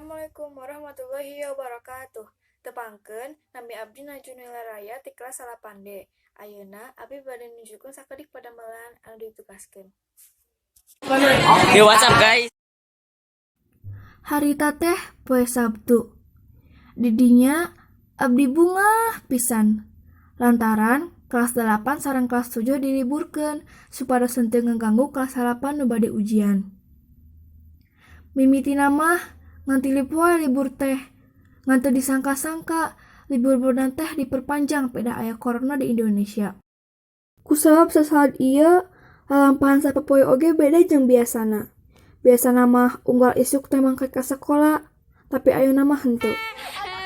Assalamualaikum warahmatullahi wabarakatuh. Tepangkeun, nami abdi Najwa Nila Raya ti kelas 8D. Ayeuna abdi bade nunjukkeun sakedik padamelan anu ditugaskeun. Yo, what's up, guys? Harita teh poe Sabtu. Di dinya abdi bungah pisan. Lantaran kelas 8 sareng kelas 7 diliburkeun supados henteu ngaganggu kelas 8 nu bade ujian. Mimitina mah ngan 3 poe libur teh. Ngan teu disangka-sangka libur teh diperpanjang pedah aya corona di Indonesia. Kusabab sasalad ieu, lalampahan sapopoe oge beda jeung biasana. Biasana mah unggal isuk teh mangkat ka sakola, tapi ayeuna mah henteu.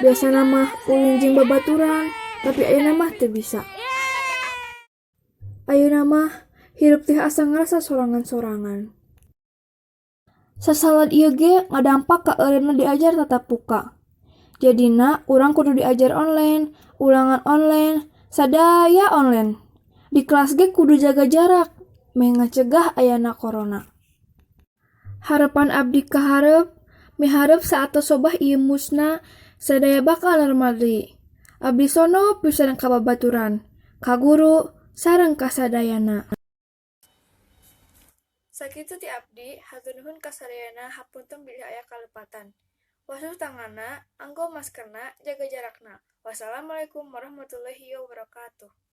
Biasana mah ulin jeung babaturan, tapi ayeuna mah teu bisa. Ayeuna mah hirup teh asa ngarasa sorangan-sorangan. Sasalad ieu ge ngadampak ka eureunna diajar tatap muka. Jadina urang kudu diajar online, ulangan online, sadaya online. Di kelas ge kudu jaga jarak meh ngacegah ayana corona. Harepan abdi ka hareup, miharep saatos wabah ieu musna, sadaya bakal normal deui. Abdi sono pisan ka babaturan, ka guru, sareng ka sadayana. Sakitu ti abdi, hatur nuhun ka sadayana, hapunten bilih aya kalepatan. Wasuh tanganna, anggo maskerna, jaga jarakna. Wassalamualaikum warahmatullahi wabarakatuh.